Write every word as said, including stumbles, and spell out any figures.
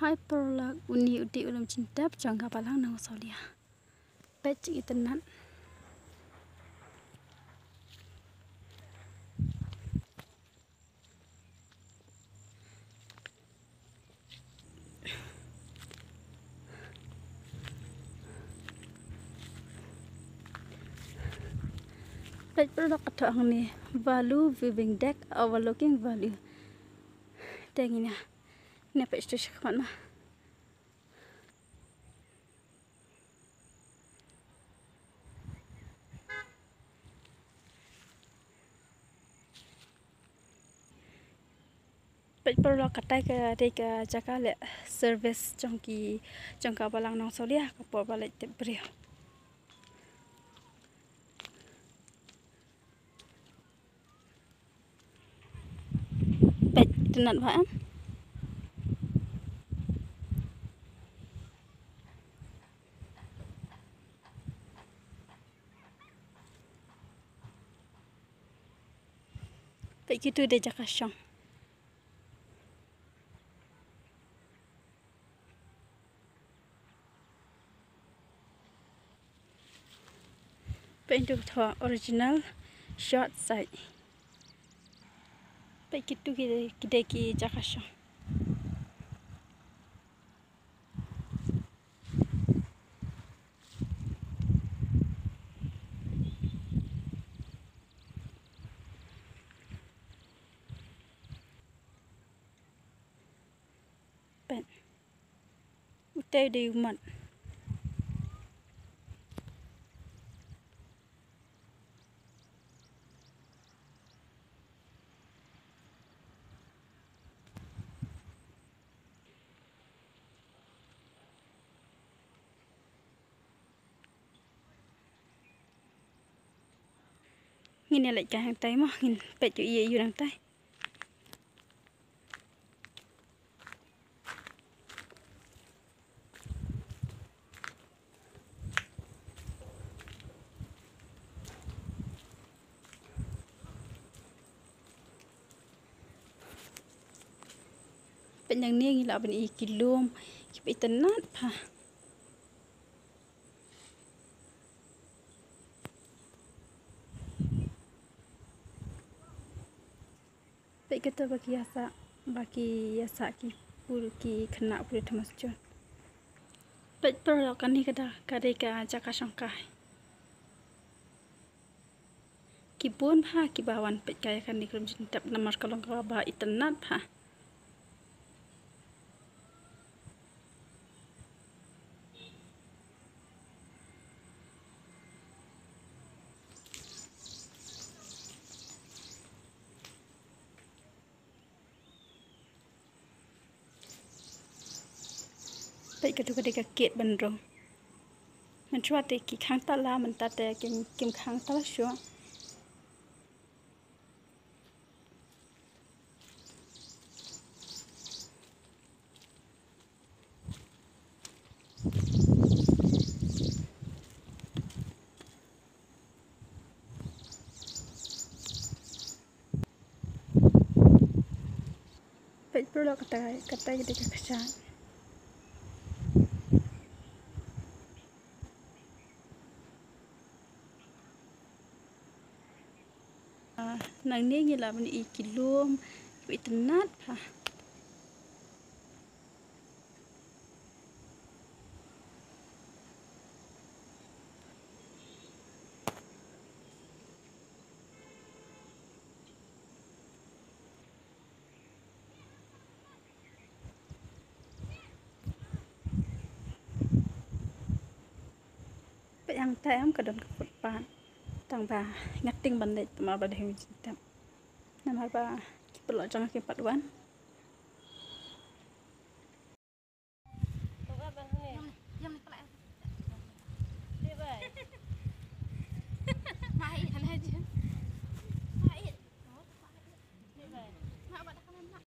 Hai paralok, une u dei u lum jingtep jong ka balang Nongsawlia. Peit jingitynnad. Peit paralok, ka thoh hangne Valu viewing deck overlooking Valu. Te ngin ïa, ngin ïa peit shuh shuh shakhmat ma. Peit paralok, katai ka dei ka jaka leh service jong ki, jong ka balang Nongsawlia ka por ba leit tep briew. Peit, itynnad bha em. Peit, kitu dei jaka shong. Peit, tu thoh original short site. Peit, kitu ki dei, ki dei ki jaka shong. Peit. Utai u dei u mat. Ngin ïa leit kai hangtai mo, ngin peit ïa u ïa u hangtai. Peit nangne ngi lah ban i ki lum kiba itynnad bha. Peit kata ba ki ïa sah, ba ki ïa sah ki pur, ki khynnah pule thma sujud. Peit paralok, kane ka da, ka dei ka jaka shong kai. Ki bun bha kiba wan peit kai ïa kane ka lum jingtep namar ka long kaba itynnad bha. Peit, katu ka dei ka gate ban rung. Mynshuwa te ki khang tala, mynta te kim, kim khang tala shuh. Peit paralok, katai, katai ka dei ka kshaid. Ah, nangne ngi lah ban i ki lum kiba itynnad bha. Peit hangtai em, ka don ka footpath. Tang ba nga tieng ban leit namar ba dei u jingtep. Namar ba ki paralok jong nga kim pat wan.